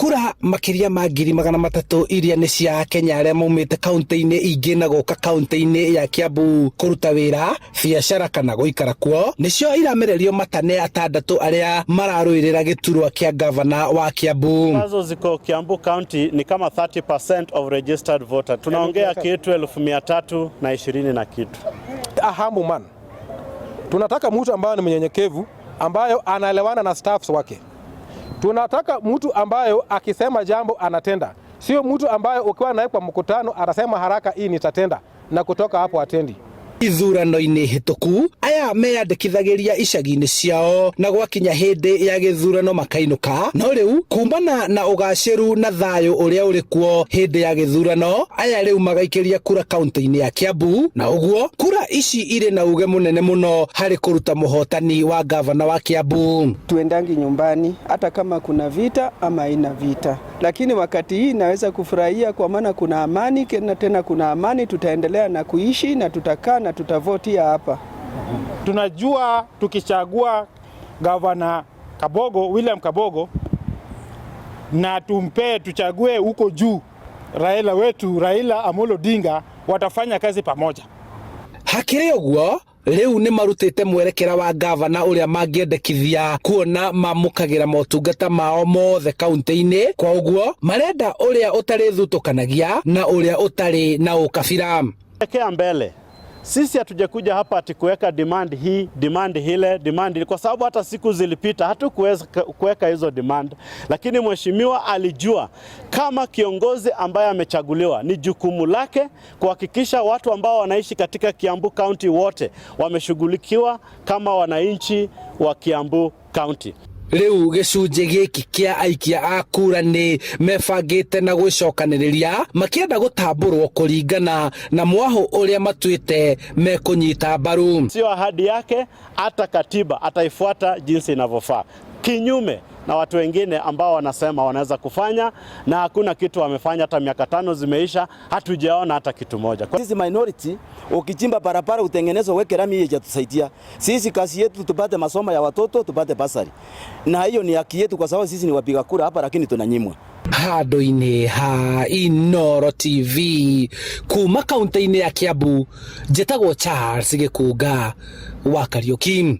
Kura makĩria ma 300,000 iria nĩ cia Kenya arĩa maumĩte kaunti-inĩ ingĩ na gũka kaunti-inĩ ya Kiambu kũruta wĩra, biacara kana gũikara kuo, nĩcio iramererio mata nĩ atandatũ arĩa mararũĩrĩra gĩturwa kĩa gavana wa Kiambu. Ambazo ziko Kiambu County ni kama 30% of registered voter. Tunaongea kitu 320,000 na kitu. A humble man. Tunataka mtu ambaye ni mnyenyekevu, ambayo anaelewana na staffs wake. Tunataka mtu ambayo akisema jambo anatenda, sio mtu ambayo ukiwa naye kwa mkutano anasema haraka hii nitatenda na kutoka hapo atendi. Ithurano-inĩ hĩtũku aya meyandĩkithagĩria icagi-inĩ ciao na gwakinya hĩndĩ ya gĩthurano makainũka, no rĩu kumana na ũgacĩru na thayũ ũrĩa ũrĩ kuo hĩndĩ ya gĩthurano, aya rĩu magaikĩria kura kaunti-inĩ ya Kiambu, na ũguo kura ici irĩ na uge mũnene mũno harĩ kũruta mũhotani wa gavana wa Kiambu. Tuendangi nyumbani hata kama kuna vita ama haina vita, lakini wakati hii naweza kufurahia kwa maana kuna amani tena, tena kuna amani, tutaendelea na kuishi na tutakaa na tutavotia hapa. Tunajua tukichagua gavana Kabogo, William Kabogo, na tumpe tuchague huko juu Raila wetu Raila Amolo Odinga, watafanya kazi pamoja. Hakĩrĩ ũguo, rĩu nĩ marutĩte mwerekera wa gavana ũrĩa mangĩendekithia kuona mamũkagĩra motungata mao mothe kaunti-inĩ. Kwa ũguo marenda ũrĩa ũtarĩ thutũkanagia na ũrĩa ũtarĩ na ũkabira. Elekea mbele. Sisi hatujakuja hapa ati kuweka demand hii, demand hile, demand ile, kwa sababu hata siku zilipita hatukuweza kuweka hizo demand, lakini mheshimiwa alijua kama kiongozi ambaye amechaguliwa ni jukumu lake kuhakikisha watu ambao wanaishi katika Kiambu County wote wameshughulikiwa kama wananchi wa Kiambu County. Rĩu gĩcunjĩ gĩkĩ kĩa aikia a kura nĩ mebangĩte na gwĩcokanĩrĩria makĩenda gũtambũrwo kũringana na mwahũ ũrĩa matuĩte mekũnyita mbaru. Sio ahadi yake, hata katiba ataifuata jinsi inavyofaa, kinyume na watu wengine ambao wanasema wanaweza kufanya na hakuna kitu wamefanya. Hata miaka 5 zimeisha, hatujaona hata kitu moja. Sisi minority, ukichimba barabara utengeneze uweke lami, haijatusaidia sisi. Kazi yetu tupate masomo ya watoto, tupate basari, na hiyo ni haki yetu, kwa sababu sisi ni wapiga kura hapa, lakini tunanyimwa. Handũ-inĩ ha Inoro TV kuma kaunti-inĩ ya Kiambu, njĩtagwo Charles Gĩkũnga wa Kariuki.